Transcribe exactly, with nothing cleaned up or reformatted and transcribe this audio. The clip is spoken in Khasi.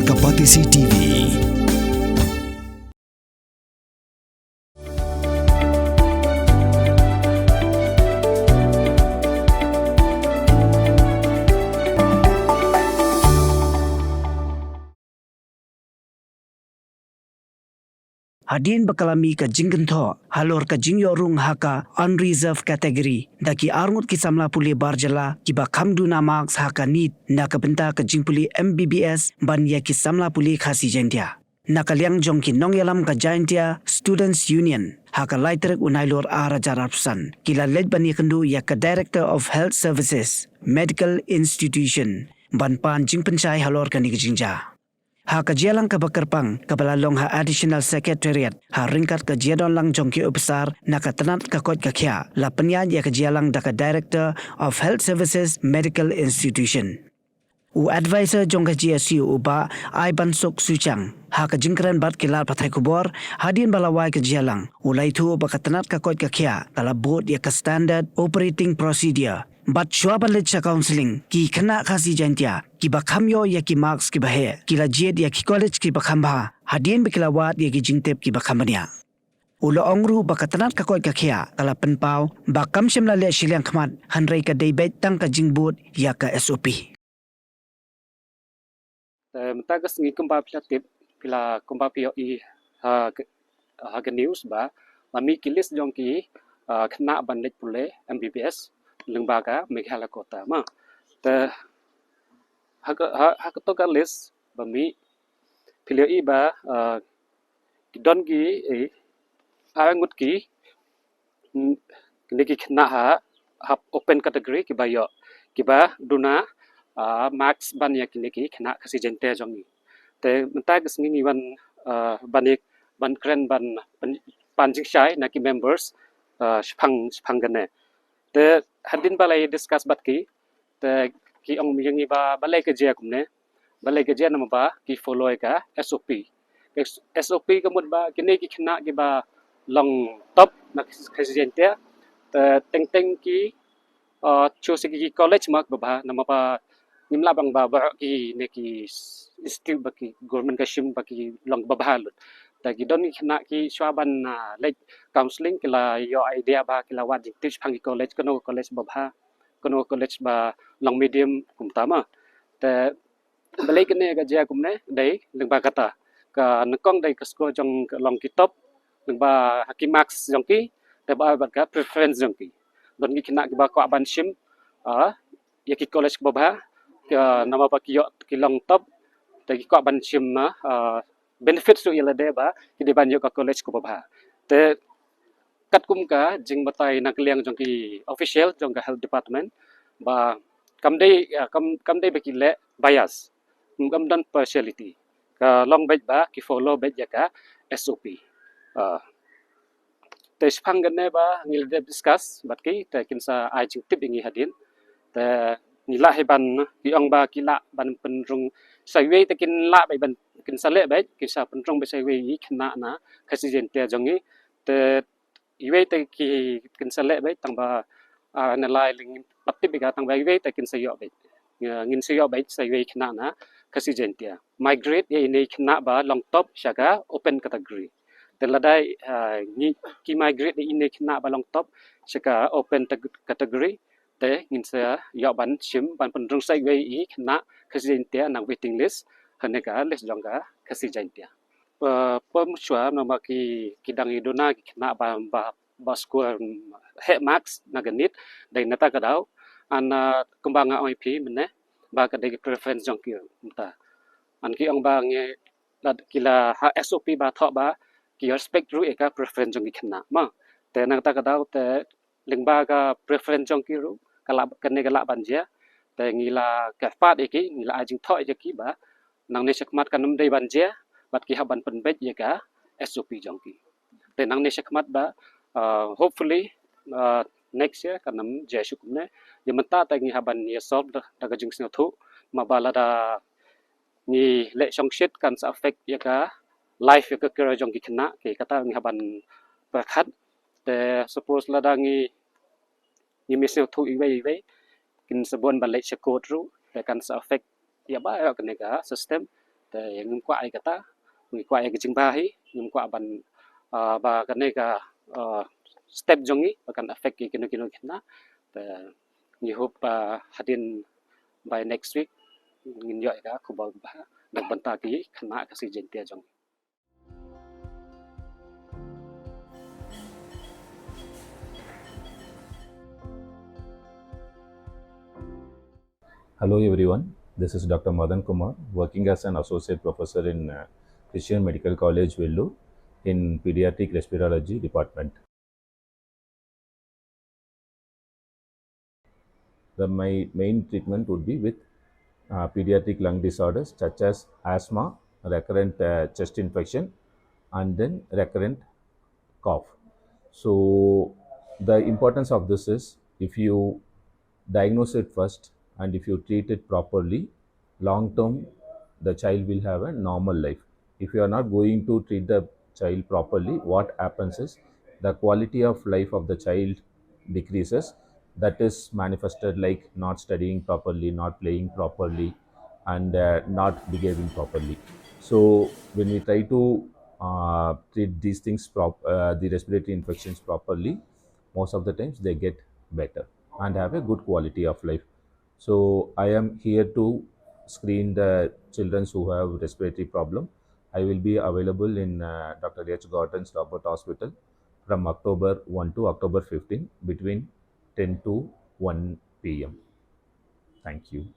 Ka Batesi T V. Hadien ba ka la mih ka jingkynthoh halor ka jingïoh rung ha ka unreserved category da ki arngut ki samla pule bar jylla kiba kham duna marks ha ka NEET na ka bynta ka jingpule M B B S ban ïa ki samla pule Khasi Jaintia. Na ka liang jong ki nongïalam ka Jaintia Students Union, ha ka lai tarik u Nailur ar hajar arphew san, ki la leit ban ïakynduh ïa ka Director of Health Services, Medical Institution, ban pan jingpynshai halor kane ka jingjia. Ha ka jingïalang kaba kyrpang kaba la long ha Additional Secretariat, ha ryngkat ka jingdonlang jong ki ophisar na ka tnat ka koit ka khiah, la pynïaid ïa ka jingïalang da ka Director of Health Services Medical Institution. U advisor jong ka G S U, u Bah Aibansuk Suchang, ha ka jingkren bad ki lad pathai khubor hadien ba la wai ka jingïalang, u la ïathuh ba ka tnat ka koit ka khiah ka la bud ïa ka Standard Operating Procedure bad shuwa ban leit sha counselling, ki khynnah Khasi Jaintia kiba kham ïoh ïa ki marks kiba heh ki la jied ïa ki college kiba kham bha hadien ba ki la wad ïa ki jingtip kiba kham bniah. U la ong ruh ba ka tnat ka koit ka khiah ka la pynpaw ba kam shym la leh shiliang khmat, hynrei ka dei beit tang ka jingbud ïa ka S O P. Te mynta ka sngi kumba phi la tip, phi la kumba phi ïohi ha ka, ha ka news ba la mih ki list jong ki, ah, khynnah ban leit pule M B B S lyngba ka Meghalaya quota ma. Te ha ka, ha, ha kato ka list ba mih phi la ïohi ba, ah, ki don ki, eh, ar ngut ki, mm, kine ki khynnah ha, ha open category kiba ïoh, kiba duna, ah, marks ban ïa kine ki khynnah Khasi Jaintia jong ngi. Te mynta ka sngi ngi wan, ah, ban ïa, ban kren ban, ban pan jingshai na ki members, ah, shaphang, shaphang kane. Te hadien ba la discuss bad ki, te ki ong ïa ngi ba balei ka jia kumne. Balei ka jia namar ba ki follow ïa ka S O P. Ka S O P ka mut ba kine ki khynnah kiba long top na Khasi Jaintia, te teng teng ki, uh, choose ki college ma kiba bha, namar ba ngim lah ban ba baroh kine ki institute ba ki government ka shim ba ki long ba bha lut. Te ki don ki khynnah ki shuwa ban, uh, leit counselling ki la ïoh idea ba ki la wad jingtip shaphang ki college, kano ka college ba bha, kano ka college ba long medium kumta ma. Te balei kane ka jia kumne, dei lyngba kata, ka nyngkong dei ka score jong ka long ki top, lyngba ha ki marks jong ki, te ba bad ka preference jong ki. Don ki khynnah kiba kwah ban shim, ah, ïa ki college kiba bha, ka namar ba ki ïoh ki long top, te ki kwah ban shim, ah, benefit shuh ïa lade ba ki dei ban ïoh ka college kiba bha. Te katkum ka jingbatai na ka liang jong ki official jong ka health department ba kam dei, ah, kam, kam dei ba ki leh bias, kam don partiality. Ka long beit ba ki follow beit ïa ka S O P. Ah, te shaphang kane ba ngi la dep discuss bad ki, te kin sa ai jingtip ïa ngi hadien. Te ngi lah hi ban, ki ong ba ki lah ban pynrung sa iwei, te kin lah beit ban, kin sa leh beit, kin sa pynrung beit sa iwei i khynnah na Khasi Jaintia jong ngi. Te iwei te ki, kin sa leh beit tang ba, ah, na lai leng pat tip ïa ka, tang ba iwei te kin sa ïoh beit. Ngin sa ïoh beit sa iwei khynnah na Khasi Jaintia. Migrate ïa ine khynnah ba long top sha ka open category. Te lada, ah, ngi, ki migrate ïa ine khynnah ba long top sha ka open tag-, category, te ngin sa ïoh ban shim ban pynrung sa iwei i khynnah Khasi Jaintia na waiting list ha kane ka list jong ka Khasi Jaintia. Pynshwa namar ki, ki dang ïa duna ki khynnah ba, ba, ba score heh marks na ka NEET, dei na kata ka daw an, ah, kumba nga ong ïa phi mynne ba ka dei ka preference jong ki mynta. An ki ong ba ngi la, ki la ha S O P ba thoh ba ki respect ruh ïa ka preference jong ki khynnah ma. Te na kata ka daw te lyngba ka preference jong ki ruh ka lah, kane ka lah ban jia. Te ngi la kyrpad ïa ki, ngi la ai jingthoh ïa ki ba nangne shakhmat kan ym dei ban jia, bad ki hap ban pynbeit ïa ka S O P jong ki. Te nangne shakhmat ba, ah, hopefully, ah, next year kan ym jia shuh kumne. Ïa mynta te ngi hap ban ïa solve da, da ka jingsngewthuh, ma ba lada ngi leh shongshit kan sa affect ïa ka life, ïa ka career jong ki khynnah, ki kata ngi hap ban pyrkhat. Te suppose lada ngi, ngim ïa sngewthuh iwei iwei, kin sa bun ban leit sha court ruh, te kan sa affect ïa ba ïa kane ka system. Te ïa ngim kwah ïa kata, ngi kwah ïa ka jingbha hi, ngim kwah ban, ah, ba kane ka, ah, step jong ngi ba kan affect ïa kino kino ki khynnah. Te ngi hope, ah, hadien by next week ngin ïoh ïa ka khubor babha na ka bynta ki khynnah Khasi Jaiñtia jong ngi. Hello everyone, this is Doctor Madan Kumar, working as an associate professor in, uh, Christian Medical College, Vellore, in pediatric respirology department. The, my main treatment would be with, uh, pediatric lung disorders such as asthma, recurrent, uh, chest infection, and then recurrent cough. So the importance of this is, if you diagnose it first and if you treat it properly, long term, the child will have a normal life. If you are not going to treat the child properly, what happens is the quality of life of the child decreases. That is manifested like not studying properly, not playing properly, and, uh, not behaving properly. So when we try to, uh, treat these things, prop- uh, the respiratory infections properly, most of the times they get better and have a good quality of life. So I am here to screen the children who have respiratory problem. I will be available in, uh, Doctor H Gordon's Robert Hospital from October one to October fifteen between ten to one p m. Thank you.